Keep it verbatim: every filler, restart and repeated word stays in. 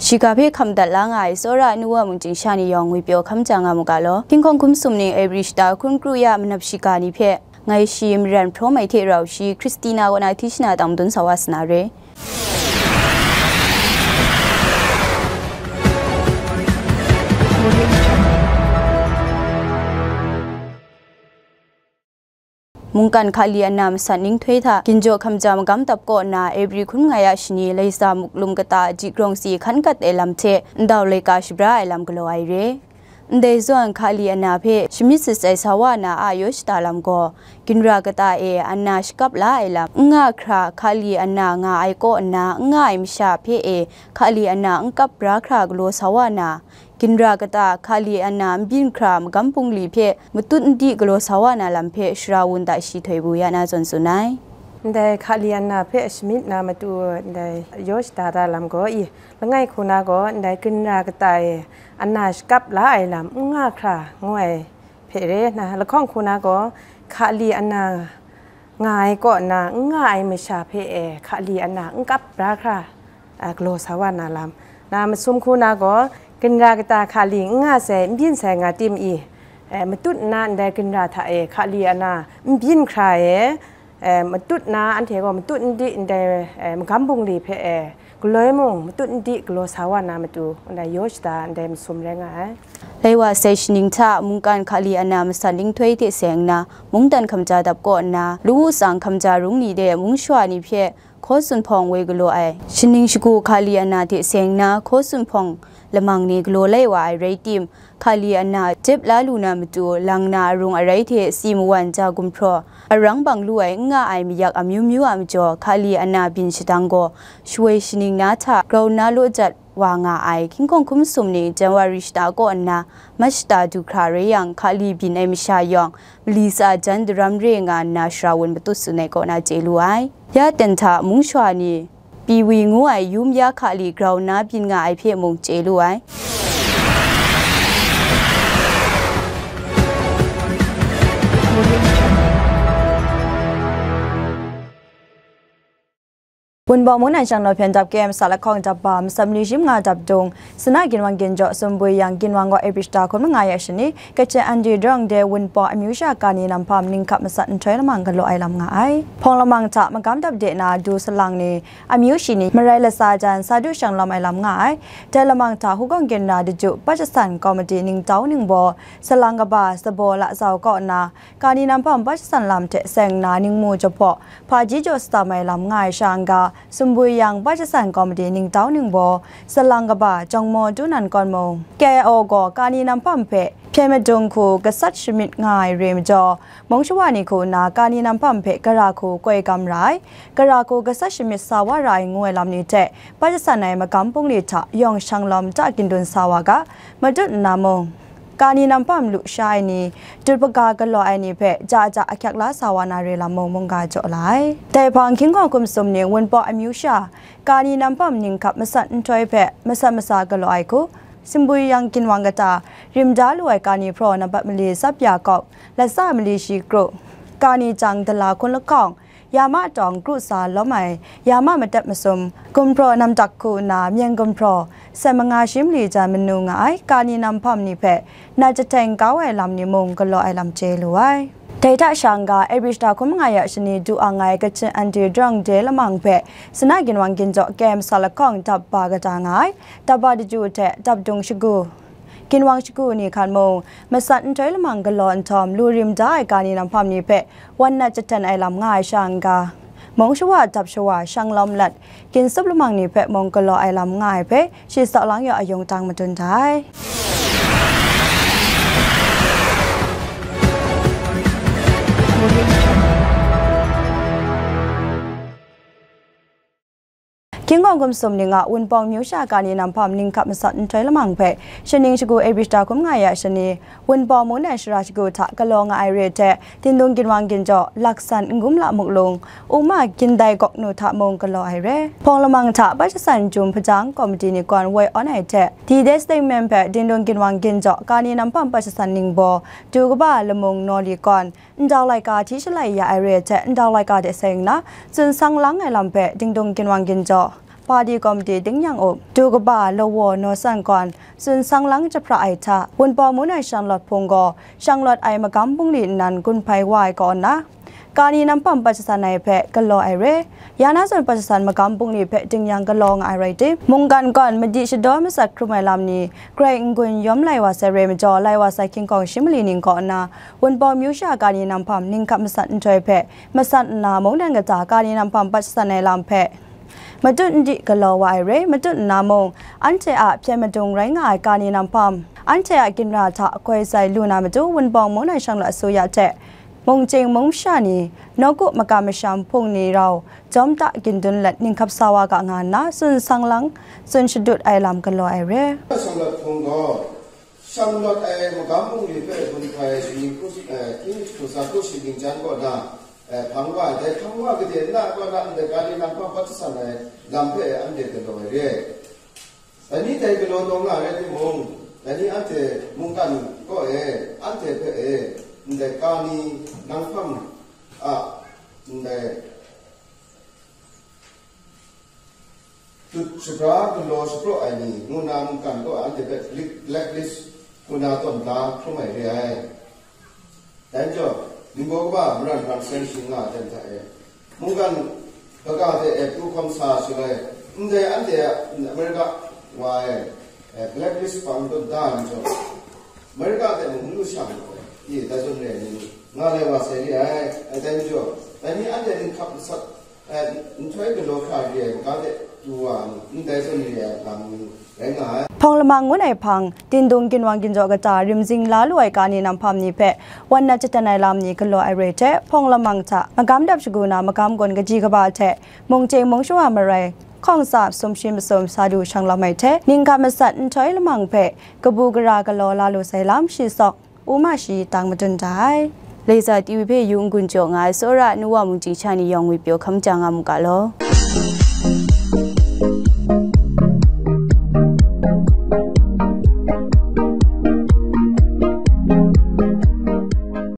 Shiga hpe hkam dat la nga ai tsawra ai nu wa mungchying sha ni yawng ngwipyaw hkam ja nga mu ga law. Hkying hkawng hkum sum ning Ebri shata hkun kru ya manap shiga ni hpe ngai shi maran hprawm ai hte rau shi Christina kaw na tishina tang madun sa wa sa na re. Mungkan Hkali Anna masat ninghtoi hta ginjaw hkamja magam dap kaw nna, Ebri hkun nga ya shani, Laisa Muklum kata jigrawng si hkan gat ai lam hte ndau laika shabra ai lam galaw ai re. Ndai zawn Hkali Anna hpe shamyit shatsai sa wa na a yaw shada lam gaw, ginra kata e Anna shakap la ai lam n nga hkra, Hkali Anna nga ai kaw nna n nga ai masha hpe e Hkali Anna n kap bra hkra galaw sa wa na, ginra kata Hkali Anna n byin hkra magam bungli hpe matut n di galaw sa wa na lam hpe Shara Wun da shi htoi bu ya na zawn tsun ai. Ndai Hkali Anna hpe shamyit na matu ndai yaw shada da lam gaw i, langai hku na gaw ndai ginra kata e Anna shakap la ai lam n nga hkra ngu ai hpe re na, lahkawng hku na gaw Hkali Anna nga ai kaw nna n nga ai masha hpe e Hkali Anna n kap bra hkra, a, galaw sa wa na lam. Na masum hku na gaw, ginra kata Hkali n nga sai, n byin sai nga tim i, e, matut nna ndai ginra hta e Hkali Anna n byin hkra e, e, matut nna anhte gaw matut n di ndai, e, magam bungli hpe e, galoi mung matut n di galaw sa wa na matu, ndai yaw shada ndai masum rai nga ai. Lai wa sai shaning hta mungkan Hkali Anna masat ninghtoi hte seng nna, mungdan hkamja dap kaw nna, lawu tsang hkamja rung ni de mung shawa ni hpe hkaw tsun hpawng woi galaw ai. Shaning shagu Hkali Anna hte seng nna hkaw tsun hpawng lamang ni galaw lai wa ai rai tim, Hkali Anna jep la lu na matu, lang na arung arai hte si mawan ja gumhpraw, arang bang lu ai n nga ai mayak amyu myu a majaw, Hkali Anna byin shadang gaw, shawoi shaning na hta grau nna law jat wa nga ai. Hkying hkawng hkum sum ni Janwari shata kaw nna Mat shata du hkra rai yang, Hkali byin ai masha yawng, mali tsa jan daram re nga nna Shara Wun matut tsun ai kaw na chye lu ai. Ya ten hta mung shawa ni, Piwi ngu ai yum ya Hkali grau nna byin nga ai hpe mung chye lu ai. Wunpawng mung nan shang naw hpyen dap kayam sa lahkawng dap ba, masam li shim nga dap dung, Sana ginwang ginjaw, Sumbwi yang ginwang gaw Ebri shata hkun manga ya shani, Kachin Andi Dawrang de Wunpawng amyu sha Kani Nam Hpam ninghkap masat nhtoi lamang galaw ai lam nga ai. Hpawng lamang hta magam dap de na du salang ni, amyu shi ni marai latsa jan sa du shang lawm ai lam nga ai. Dai lamang hta Hugawng Ginra Daju Pajasan Komiti ningtau ningbaw, salang kaba sabaw lazau kaw nna, Kani Nam Hpam Pajasan lam hte seng nna ningmu jahpaw, hpaji jaw satam ai lam nga ai sha n-ga, Sumbwi yang Pajasan Komiti ningtau ningbaw, salang kaba Jawngmaw Tunan Kawn mung, K I O gaw Kani Nam Hpam hpe hpyen madung hku gasat shamyit nga ai re majaw, mung shawa ni hku nna Kani Nam Hpam hpe gara hku koi gam ra ai, gara hku gasat shamyit sa wa ra ai ngu ai lam ni hte, Pajasan ai magam bungli hta yawng shang lawm ta gindan sa wa ga, matut nna mung, Kani Nam Hpam lu sha ai ni, dut hpaga galaw ai ni hpe ja ja ahkyak la sa wa na re lam mung mungga jaw la ai. Dai hpang Hkying hkawng hkum sum ning Wunpawng amyu sha, Kani Nam Hpam ninghkap masat nhtoi hpe masat masa galaw ai hku, Sumbwi yang ginwang kata, rim da lu ai Kani hpraw nampat mali tsap ya kawk, latsa mali shi kru, Kani jang dala hkun lahkawng, Yama tawng kru sa lawm ai, Yama madat masum, gumhpraw namdak hku nna myen gumhpraw, sen manga shi mali jan manu nga ai Kani Nam Hpam ni hpe, nat jahten kau ai lam ni mung galaw ai lam chye lu ai. Dai hta sha n-ga, Ebri shata hkun manga ya shani du ang ai Kachin Andi Dawrang de lamang hpe, Sana ginwang ginjaw kayam sa lahkawng dap ba kata nga ai, dap ba daju hte dap dung shagu, ginwang shagu ni hkan mung, masat nhtoi lamang galaw nhtawm, lu rim da ai Kani Nam Hpam ni hpe wan nat jahten ai lam nga ai sha n-ga, mung shawa dap shawa shang lawm lat, ginsup lamang ni hpe mung galaw ai lam nga ai hpe, shi tsawlang yaw ayung tang madun da ai. Hkying hkawng hkum sum ning a Wunpawng myu sha Kani Nam Hpam ninghkap masat nhtoi lamang hpe, shaning shagu Ebri shata hkun manga ya shani, Wunpawng mung nan shara shagu hta galaw nga ai re hte, Dingdung ginwang ginjaw, Laksan Ngum La Muklung, Uma Gindai Gawknu hta mung galaw ai re. Hpawng lamang hta Pajasan Jum Hpajang Komiti ni kawn woi awn ai hte, dai statement hpe Dingdung ginwang ginjaw, Kani Nam Hpam Pajasan ningbaw, du kaba lamung Nawli kawn, ndau laika hti shalai ya ai re hte, ndau laika de seng nna, tsun sang lang ai lam hpe, Dingdung ginwang ginjaw, Padi Komiti Tingnyang Up, Du Kaba Lawaw Naw San Kawn, Tsun Sang Lang Jahpra ai hta, Wunpawng Mun ai Shanglawt Hpung gaw, shanglawt ai magam bungli nnan gun hpai wa ai kaw nna, kani nam hpam pat shasan ai hpe galaw ai re. Ya na zawn pat shasan magam bungli hpe tingnyang galaw nga ai rai tim, mungkan gawn madi shadaw masat hkrum ai lam ni grai n-gun yawm lai wa sai re majaw, lai wa sai hkying hkawng shi mali ning kaw nna, Wunpawng myu sha kani nam hpam ninghkap masat nhtoi hpe masat nna, mungdan kata kani nam hpam pat shasan ai lam hpe matut n di galaw wa ai re. Matut nna mung, anhte a hpyen madung rai nga ai kani nam hpam, anhte a ginra hta koi sai lu na matu, Wunpawng Mun ai Shanglawt Asuya hte, mungchying mung masha ni, nawku makam masham hpung ni rau, jawm ta gindun let ninghkap sa wa ga nga nna, tsun sang lang, tsun shadut ai lam galaw ai re. Shanglawt Hpung gaw, shanglawt ai magam bungli hpe gun hpai shani hku, eh, hkying hku sa hku shi ning jan kaw na, eh, hpang wa ai, dai hpang wa gade nna kaw na ndai kani nam hpam pat shasan ai lam hpe anhte galaw ai re. Dai ni dai galaw taw nga rai timung, dai ni anhte mungkan kaw e, anhte hpe e, ndai kani nam hpam a, ndai tut shabra galaw shapraw ai ni, ngu na mungkan kaw anhte hpe black-, blacklist ngu na tawn da hkrum ai re ai. Dai majaw, ningbaw kaba maran hpang seng shing nga ai hta e, mungkan kaga hte e pru hkawm sa shaloi, ndai anhte a America wa e, e, blacklist hpang tawn da ai majaw, America hte mung n lu shang ai, i, dai zawn re ai ni, nga lai wa sai re ai, e, dai majaw, dai ni anhte ninghkap masat, e, nhtoi galaw hkra re ai maga hte du wa ai ni, ndai zawn re ai lam ni rai nga ai. Hpawng lamang ngun ai hpang, Dindung ginwang ginjaw kata rimzing la lu ai kani nam hpam ni hpe wan na jahtan ai lam ni galaw ai re hte, hpawng lamang hta magam dap shagu na magam gawn kaji kaba hte, mungchying mung shawa marai, hkawng sa sum shi masum sa du shang lam ai hte, ninghkap masat nhtoi lamang hpe kabu gara galaw la lu sai lam shi sawk, u ma shi tang madun da ai. Leza T V hpe yu n-gun jaw nga ai tsawra, nu wa mungchying sha ni yawng ngwi pyaw hkam ja nga mu ga law.